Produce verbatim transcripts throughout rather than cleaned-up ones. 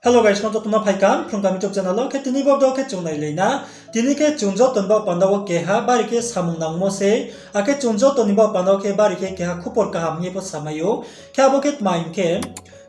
Hello guys, no joto no phaikha Phrung Kami YouTube channel wo. Khe tini bo video khe chung nailai na. Tini khe chung joto ni baoh panda wo keha bari khe samung nangmo se. Akhe chung joto ni baoh panda wo khe bari khe keha khupor kaham hing ye pho samai ou. Khe abo khe tma hing khe,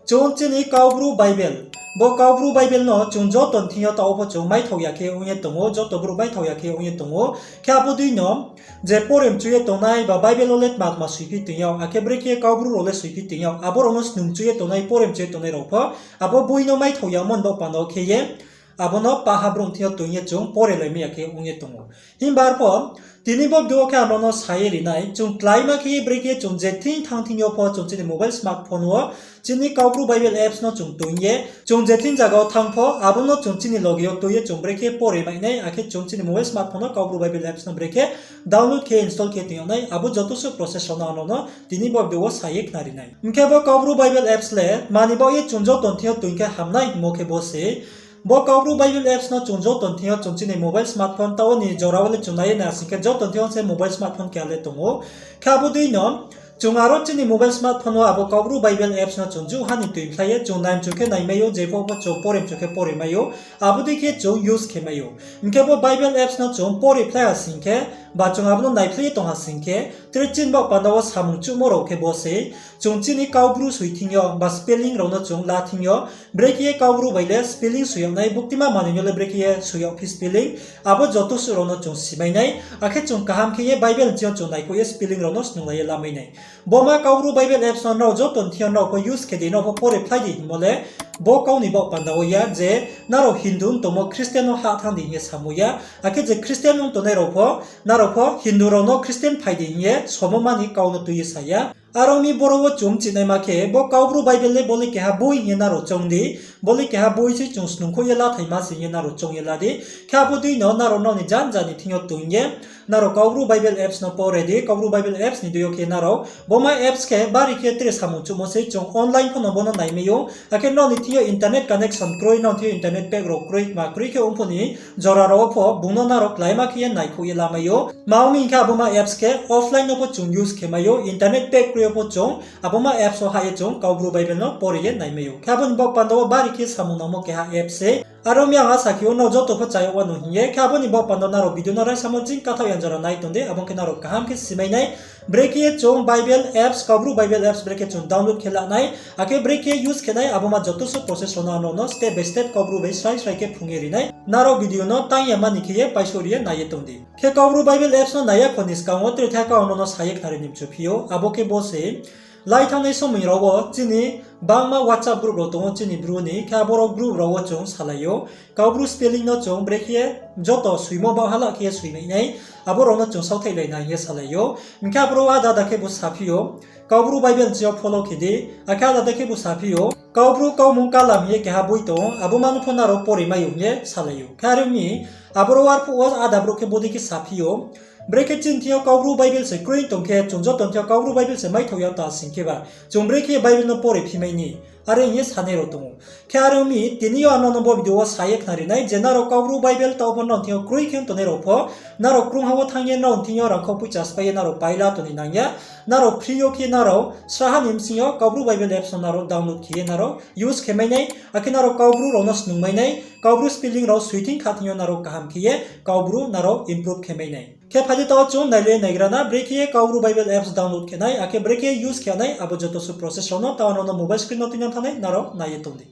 chung chini Kaubru Bible, bo Kaubru Bible no chung joto ni thing yo taoh wo pho chung maithao ya khe ong ye tong ou, joto brouh maithao ya khe ong ye tong ou. Khe abo dei no je pore mchu ye tongnai ba Bible wo le tma tma soiphi toing yag, akhe brekhe Kaubru rao le soiphi toing yag, abo rao no snung mchu ye tongnai, pore mchu ye tongnai rao pho abo boi no maithao yamo ni baoh panda wo khe ye, abo no paha brouh thing yo toing ye chung pore laimai ya khe ong ye tong ou. Himba arpho tini bo video wo khe ang nrao no sa ye ri nai, chung kláima khe ye brekhe chung je thing thanng thing yo pho chung chini mobile smartphone wo chini Kaubru Bible apps no chung toing ye, chung je thing zaga wo thanng pho abo no chung chini loge yo tui ye chung brekhe pore mai nai, akhe chung chini mobile smartphone wo Kaubru Bible apps no brekhe download khe install khe toing yag nai, abo joto suh process rao no ang nrao no tini bo video wo sa ye khnari nai. Hing khe bo Kaubru Bible apps le mani baoh ye chung joto ni thing yo toing khe hamnai hingmo khe bo se, bo Kaubru Bible apps no chung joto ni thing yo chung chini mobile smartphone taoh wo ni jora wo le chung nai ye nai sing khe joto ni thing yo se mobile smartphone keha le tong ou. Khe abo dei no chung aro chini mobile smartphone wo abo Kaubru Bible apps no chung juha ni toing khlai ye chung nai mchu khe naimai ou, jepho pho chung pore mchu khe pore mai ou, abo dei khe chung use khe mai ou. Hing khe bo Bible apps no chung pore phlai ha sing khe, ba chung abo no naiphlai ye tong ha sing khe, tre chini baoh panda wo samung chuhmo rao khe bo se, chung chini Kaubru soi thing yo ba spelling rao no chung la thing yo, brekhe ye Kaubru bai le spelling soi yag nai, buktima manoi no le brekhe ye soi yag phi spelling, abo joto suh rao no chung simai nai, akhe chung kaham khe ye Bible ni thing yo chung naikhouh ye spelling rao no snunglai ye lamai nai. Bo ma Kaubru Bible apps no nrao joto ni thing yo nrao pho use khe di, nrao pho pore phlai di hingmo le bo kau ni baoh panda wo ya je nrao Hindu ong tongmo Christian no hah thanng di hing ye samo ya, akhe je Christian ong tongnai rao pho, nrao pho Hindu rao no Christian phai di hing ye somo mani kau no tui ye sa ya. Aro mi boro wo chung mchinaima khe, bo Kaubru Bible le bo le keha boi hing ye nrao choung di, bo le keha boi se chung snungkhouh ye lathaima se hing ye nrao choung ye la di. Khe abo dei no nrao nrao ni janja ni thing yo toing ye, nrao Kaubru Bible apps no pore di, Kaubru Bible apps ni dei yo khe nrao bo ma apps khe bari khe tre samung chuhmo se, chung online pho no bo no naimai ou, akhe nrao ni thing yo internet connection kroi, nrao ni thing yo internet pack rao kroi, tma kroi khe ong pho ni jora rao wo pho bung no nrao kláima khe ye naikhouh ye lamai ou. Ma ong mi hing khe abo ma apps khe offline no pho chung use khe mai ou, internet pack kroi yo pho chung abo ma apps wo hah ye chung Kaubru Bible no pore ye naimai ou. Khe abo ni baoh panda wo bari khe samung nangmo keha apps se. Aro mi ang asa khe ou nrao joto pho chaya wano hing ye. Khe abo ni baoh panda wo nrao video no raisamo ching kathaoh yang jora nai tong di, abo ong khe nrao kaham khe simai nai. Brekhe ye chung Bible apps, Kaubru Bible apps brekhe chung download khe la nai, akhe brekhe use khe nai, abo ma joto suh process rao no ang nrao no step by step Kaubru bai srai srai khe phrung ye ri nai. Nrao video no tang ya mani khe ye paisouh ri ye nai ye tong di. Khe Kaubru Bible apps no nai ya kho ni skang wo tre thai kau ang nrao no sa ye khnari ni mchu phi ou, abo khe bo se, lai thanngnai somoing rao wo chini bangma WhatsApp group rao tong ou chini Bru ni, khe abo rao group rao wo chung salai ou. Kaubru spelling no chung brekhe ye joto soimo baoh hala khe ye soimai nai, abo rao no chung saothaihlai na hing ye salai ou. Hing khe aboro ada ada khebu saphi ou, Kaubru Bible ni thing yo follow khe di, akhe ada ada khebu saphi ou, Kaubru Kaumung Kalam hing ye keha boi tong ou, abo ma no pho nrao pore mai ou hing ye salai ou. Khe are ong mi, aboro arphuh wo ada brouh khe bodei khe saphi ou, brekhe chini thing yo Kaubru Bible se kroi tong khe, chung joto ni thing yo Kaubru Bible se maithao ya ta sing khe ba, chung brekhe Bible no pore phi mai ni, are hing ye sanai rao tong ou. Khe are ong mi, tini yo ang nrao no bo video wo sa ye khnari nai je nrao Kaubru Bible taoh pho nrao ni thing yo kroi khe ong tongnai rao pho, nrao krungha wo thanng ye nrao ni thing yo rangkhau poicha sphái ye nrao pai la tong ni nang ya, nrao free yo khe nrao sraha ni bsing yo Kaubru Bible apps no nrao download khe ye nrao use khe mai nai, akhe nrao Kaubru rao no snung mai nai, Kaubru spelling rao soi thing kha thing yo nrao kaham khe ye Kaubru nrao improve khe mai nai. Khe phai di taoh chung nailai naigra na, brekhe ye Kaubru Bible apps download khe nai, akhe brekhe use khe nai, abo joto suh process rao no taoh ang nrao no mobile screen no tuinang thanngnai nrao nai ye tong di.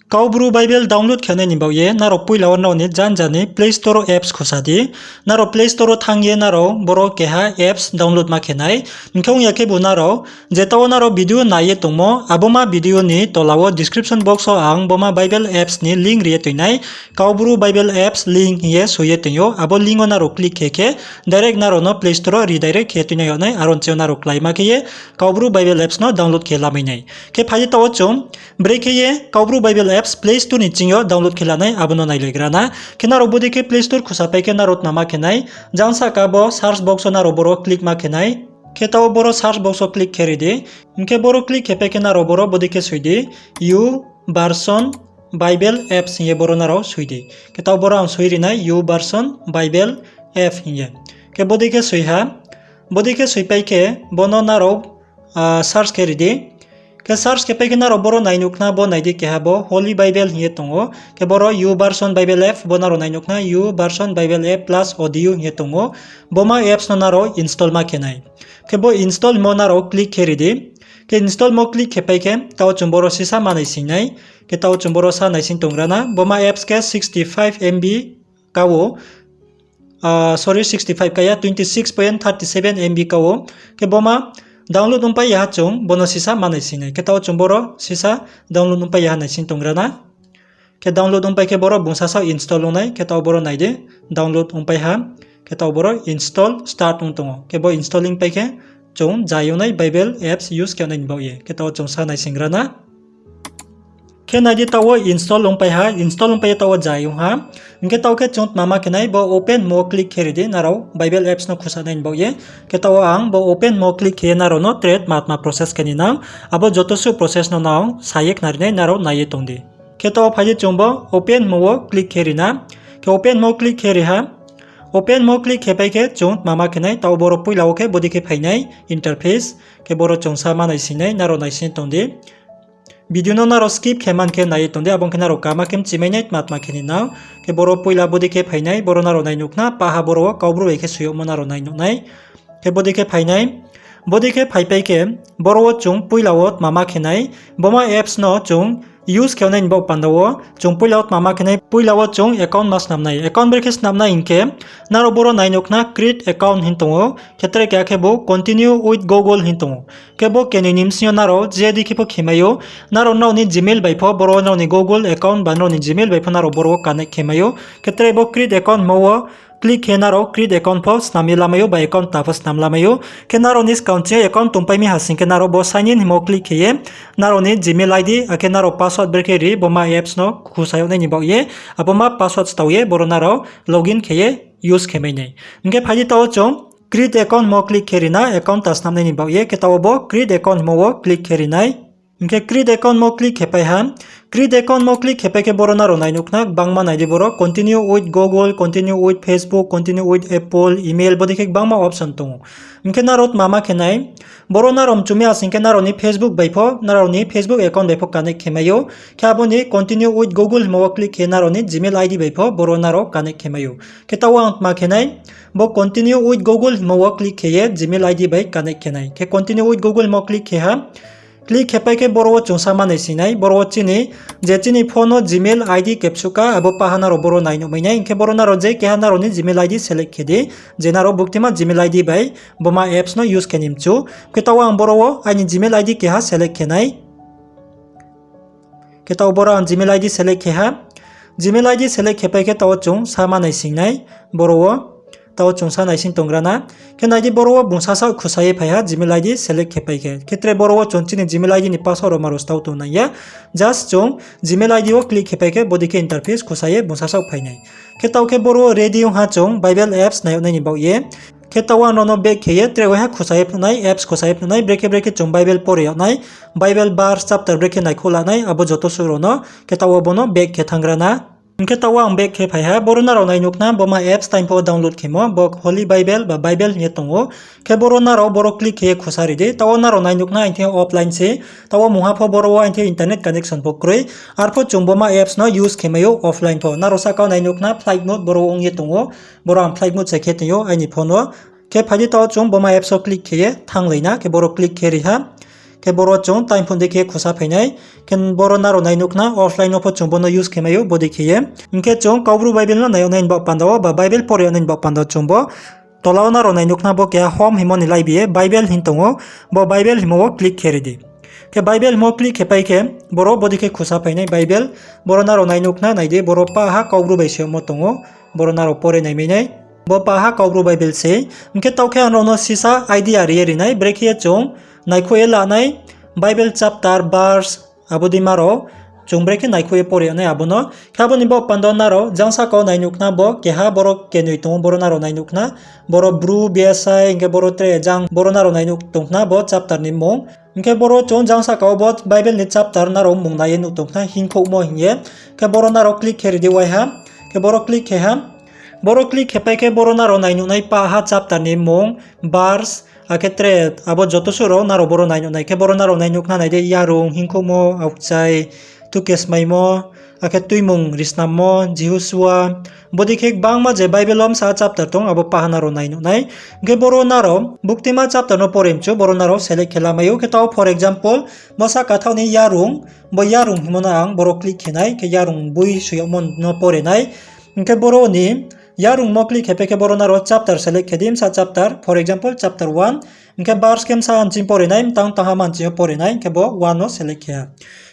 Kaubru Bible download khe nai ni baoh ye, nrao poila wo nrao ni janja ni Play Store wo apps khusa di. Nrao Play Store wo thanng ye nrao boro keha apps download ma khe nai. Hing khe ong ya khebu nrao, je taoh wo nrao video nai ye tongmo, abo ma video ni tola wo description box wo ang bo ma Bible apps ni link ri ye toing nai. Kaubru Bible apps link hing ye soi ye toing ou. Abo link wo nrao click khe khe, direct nrao no Play Store wo redirect khe ye tuinang yag nai, aro ni ching yo nrao kláima khe ye Kaubru Bible apps no download khe lamai nai. Khe phai di taoh wo chung, brekhe ye Kaubru Bible apps Play Store ni ching yo download khe la nai, abo no nailaigra na. Khe nrao bodei khe Play Store khusa pai khe nrao tma ma khe nai, jang sahka bo search box wo nrao boro click ma khe nai. Khe taoh boro search box wo click khe ri di. Hing khe boro click khe pai khe nrao boro bodei khe soi di, YouVersion Bible apps hing ye boro nrao soi di. Khe taoh boro ang soi ri nai, YouVersion Bible app hing ye. Khe bodei khe soi ha, bodei khe soi pai khe bo no nrao search khe ri di. Khe search khe pai khe nrao boro nai nuh khna, bo nai di, keha bo Holy Bible hing ye tong ou. Khe boro YouVersion Bible app, bo nrao nai nuh khna, YouVersion Bible app plus audio hing ye tong ou. Bo ma apps no nrao install ma khe nai. Khe bo install hingmo nrao click khe ri di. Khe install mo click khe pai khe, taoh chung boro sisa ma naising nai. Khe taoh chung boro sa naising tong gra na. Bo ma apps khe sixty five M B ka ou. Ah, sorry, sixty five ka ya, twenty six point thirty seven M B ka ou. Khe bo ma download ongpai ya ha chung, bo no sisa ma naising nai. Khe taoh chung boro sisa download ongpai ya ha naising tong gra na. Khe download ongpai khe boro bung sasaoh install ong nai, khe taoh boro nai di, download ongpai ha, khe taoh boro install start ong tong ou. Khe bo installing pai khe chung zai ong nai Bible apps use khe nai ni baoh ye, khe taoh chung sa naising gra na. Khe nai di taoh wo install ongpai ha, install ongpai ye taoh wo zai ong ha. Hing khe taoh khe chung tma ma khe nai, bo open hingmo click khe ri di, nrao Bible apps no khusa nai ni baoh ye. Khe taoh wo ang bo open hingmo click khe ye nrao no tre tma tma process khe ni nang, abo joto suh process no nang sa ye khnari nai, nrao nai ye tong di. Khe taoh wo phai di chung bo open hingmo wo click khe ri na. Khe open hingmo click khe ri ha. Open hingmo click khe pai khe chung tma ma khe nai, taoh boro poila wo khe bodei khe phai nai interface. Khe boro chung sa ma naising nai, nrao naising tong di. Video no nrao skip khe man khe nai ye tong di, abo ong khe nrao kama khe mchimai nai tma tma khe ni nang. Khe boro poila bodei khe phai nai, boro nrao nai nuh khna, paha boro wo Kaubru bai khe soi yagmo nrao nai nuh nai. Khe bodei khe phai nai, bodei khe phai pai khe, boro wo chung poila wo tma ma khe nai, bo ma apps no chung use khe nai ni baoh panda wo, chung poila wo tma ma khe nai, poila wo chung account ma snam nai. Account brekhe snam nai hing khe, nrao boro nai nuh khna create account hing tong ou, khe tre keha khe bo continue with Google hing tong ou. Khe bo kenoi ni bsing yo nrao je dei khe pho khe mai ou, nrao nrao ni Gmail bai pho, boro nrao ni Google account ba nrao ni Gmail bai pho nrao boro wo connect khe mai ou. Khe tre bo create account hingmo wo click khe nrao create account pho snam ye lamai ou, ba account ta pho snam lamai ou. Khe nrao ni skang ching yo account tongpai mi ha sing khe nrao bo sign in hingmo click khe ye, nrao ni Gmail I D, akhe nrao password brekhe ri, bo ma apps no khusa yag nai ni baoh ye, abo ma password stao ye, boro nrao login khe ye use khe mai nai. Hing khe phai di taoh wo chung create account hingmo click khe ri na, account ta snam nai ni baoh ye, khe taoh wo bo create account hingmo wo click khe ri nai. Hing khe create account mo click khe pai ha. Create account mo click khe pai khe boro nrao nai nuh khna, gbangma nai di boro continue with Google, continue with Facebook, continue with Apple, email, bodei khe gbangma option tong ou. Hing khe nrao tma ma khe nai, boro nrao mchu mi ha sing khe nrao ni Facebook bai pho, nrao ni Facebook account bai pho connect khe mai ou. Khe abo ni continue with Google hingmo wo click khe nrao ni Gmail I D bai pho boro nrao connect khe mai ou. Khe taoh wo ang tma khe nai, bo continue with Google hingmo wo click khe ye Gmail I D bai connect khe nai. Khe continue with Google hingmo click khe ha. Click khe pai khe boro wo chung sa ma naising nai, boro wo chini, je chini phone wo Gmail I D kepsuh ka, abo paha nrao boro nai nuh mai nai, hing khe boro nrao je keha nrao ni Gmail I D select khe di, je nrao buktima Gmail I D bai bo ma apps no use khe ni mchu. Khe taoh wo ang boro wo aini Gmail I D keha select khe nai. Khe taoh boro ang Gmail I D select khe ha. Gmail I D select khe pai khe taoh wo chung sa ma naising nai, boro wo. Taoh wo chung sa naising tong gra na. Khe nai di boro wo bung sasaoh khusa ye phai ha Gmail I D select khe pai khe. Khe tre boro wo chung chini Gmail I D ni password rao ma rao stao tong nang ya. Just chung Gmail I D wo click khe pai khe bodei khe interface khusa ye bung sasaoh phai nai. Khe taoh khe boro wo ready ong ha chung Bible apps nai yag nai ni baoh ye. Khe taoh wo ang nrao no back khe ye tre waiha khusa ye phnuh nai, apps khusa ye phnuh nai, brekhe brekhe chung Bible pore yag nai, Bible verse chapter brekhe naikhouh la nai, abo joto suh rao no. Khe taoh wo bo no back khe thanng gra na. Hing khe taoh wo ang back khe phai ha, boro nrao nai nuh khna, bo ma apps time pho download khemo, bo Holy Bible ba Bible hing ye tong ou. Khe boro nrao boro click khe ye khusa ri di, taoh wo nrao nai nuh khna, aini thing offline se, taoh wo mungha pho boro wo aini thing internet connection pho kroi, arpho chung bo ma apps no use khe mai ou offline pho. Nrao sahka wo nai nuh khna flight mode boro ong ye tong ou, boro ang flight mode se khe tong ou aini phone wo. Khe phai di taoh wo chung bo ma apps wo click khe ye thannglai na, khe boro click khe ri ha. Khe boro chung time phone dei khe khusa phai nai. Khe boro nrao nai nuh khna offline wo pho chung bo no use khe mai ou bodei khe ye. Hing khe chung Kaubru Bible no nai yag nai ni baoh panda wo ba Bible pore yag nai ni baoh panda wo chung bo tola wo nrao nai nuh khna bo keha home hingmo ni laibi ye Bible hing tong ou, bo Bible hingmo wo click khe ri di. Khe Bible hingmo click khe pai khe boro bodei khe khusa phai nai Bible, boro nrao nai nuh khna nai di boro paha Kaubru bai soi yagmo tong ou, boro nrao pore nai mai nai. Bo paha Kaubru Bible se, hing khe taoh khe ang nrao no sisa idea ri ye ri nai, brekhe ye chung naikhouh ye la nai Bible chapter, verse, abo deima rao chung brekhe naikhouh ye pore yag nai abo no. Khe abo ni baoh panda wo nrao jang sahka wo nai nuh khna bo keha boro kenoi tong ou, boro nrao nai nuh khna, boro Bru, Bsa, hing khe boro tre jang boro nrao nai nuh tong khna bo chapter ni mmung. Hing khe boro chung jang sahka wo bo Bible ni chapter nrao mmung nai ye nuh tong khna hingkhouhmo hing ye. Khe boro nrao click khe ri di waiha. Khe boro click khe ha. Boro click khe pai khe boro nrao nai nuh nai paha chapter ni mmung, verse, Akhe tre abo joto suh rao nrao boro nai nuh nai. Khe boro nrao nai nuh khna nai di, yarung, hingkhouhmo, aokchai, thukesmaimo, akhe tuimung risnammo, Jihosua. Bodei khe gbangma je Bible wo bsa chapter tong, abo paha nrao nai nuh nai. Hing khe boro nrao buktima chapter no pore mchu, boro nrao select khe lamai ou. Khe taoh for example, bo sahka thaoh ni yarung, bo yarung hingmo no ang boro click khe nai, khe yarung boi soi yagmo no pore nai. Hing khe boro ni yarungmo click khe pai khe boro nrao chapter select khe di, bsa chapter, for example, chapter one. Hing khe verse khe bsa nching pore nai, mtang tangha manching yo pore nai, hing khe bo one no select khe ha.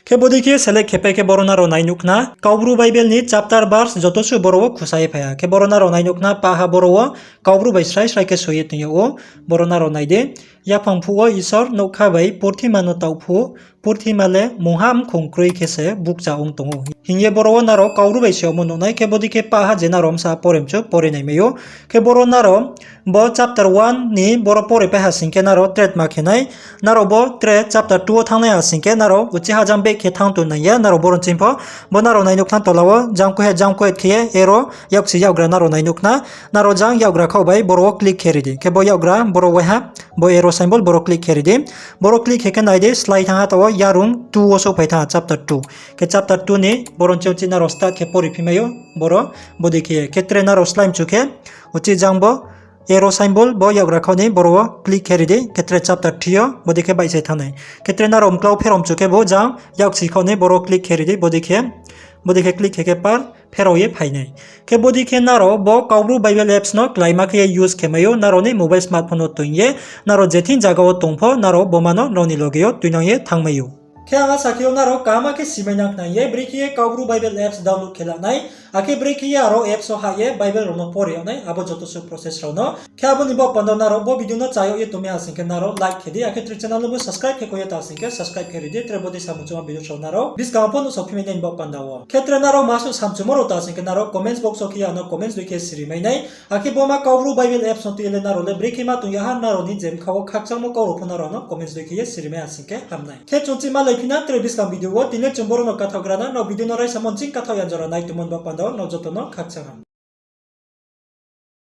Khe bodei khe select khe pai khe boro nrao nai nuh khna, Kaubru Bible ni chapter verse joto suh boro wo khusa ye phai ha. Khe boro nrao nai nuh khna, paha boro wo Kaubru bai srai srai khe soi ye tong yag ou, boro nrao nai di. Yaphang phuh wo Isor nougkha bai purthima no taoh phuh, purthima le mungha mkhong kroi khe se bukcha ong tong ou, hing ye boro wo nrao Kaubru bai soi yagmo nuh nai. Khe bodei khe paha je nrao bsa pore mchu, pore nai mai ou. Khe boro nrao bo chapter one ni boro pore pai ha sing khe nrao tre tma khe nai, nrao bo tre chapter two wo thanng nai ha sing khe nrao uchih ha jang back khe thanng tong nai ya, nrao boro nching pho, bo nrao nai nuh khna tola wo jang kuhet jang kuhet khe ye arrow yaksi yakgra nrao nai nuh khna, nrao jang yakgra khaoh bai boro wo click khe ri di. Khe bo yakgra boro waiha, bo arrow symbol boro click khe ri di. Boro click khe khe nai di, slái thanng ha taoh wo yarung two wo souhphai thanng ha, chapter two. Khe chapter two ni boro nching uchih nrao start khe pore phi mai ou, boro bodei khe ye. Khe tre nrao slái mchu khe, uchih jang bo arrow symbol bo yakgra khaoh ni boro wo click khe ri di, khe tre chapter three yo bodei khe baihse thanng nai. Khe tre nrao mklau pherao mchu khe bo jang yaksi khaoh ni boro click khe ri di, bodei khe, bodei khe click khe khe par pherao ye phai nai. Khe bodei khe nrao bo Kaubru Bible apps no kláima khe ye use khe mai ou, nrao ni mobile smartphone no toing ye, nrao je thing zaga wo tong pho, nrao bo ma no nrao ni loge yo tuinang ye thanng mai ou. Khe ang asa khe ou nrao kaham khe simai nang khna ye brekhe ye Kaubru Bible apps download khe la nai, akhe brekhe ye aro apps wo hah ye Bible rao no pore yag nai, abo joto suh process rao no. Khe abo ni baoh panda nrao bo video no cha yag ye tongmi ha sing khe nrao like khe di, akhe tre channel no bo subscribe khe koi ye ta sing khe subscribe khe ri di, tre bodei samung chungma video rao nrao buskang pho nuhsao phi mai nai ni baoh panda wo. Khe tre nrao ma suh samchumo rao ta sing khe nrao comments box wo khe ye ano comments dei khe siri mai nai. Akhe bo ma Kaubru Bible apps no tui ye le nrao le brekhe ma tong ya ha, nrao ni je bkha wo khakchangmo kau rao pho nrao ano comments dei khe ye siri mai ha sing khe ham nai. Khe chung chih ma lai phi na tre buskang video wo, tini le chung boro no kathaoh gra na, nrao video no raisa mo nching kathaoh ya jora nai tongmo ni baoh panda wo nrao joto no khakchang ha.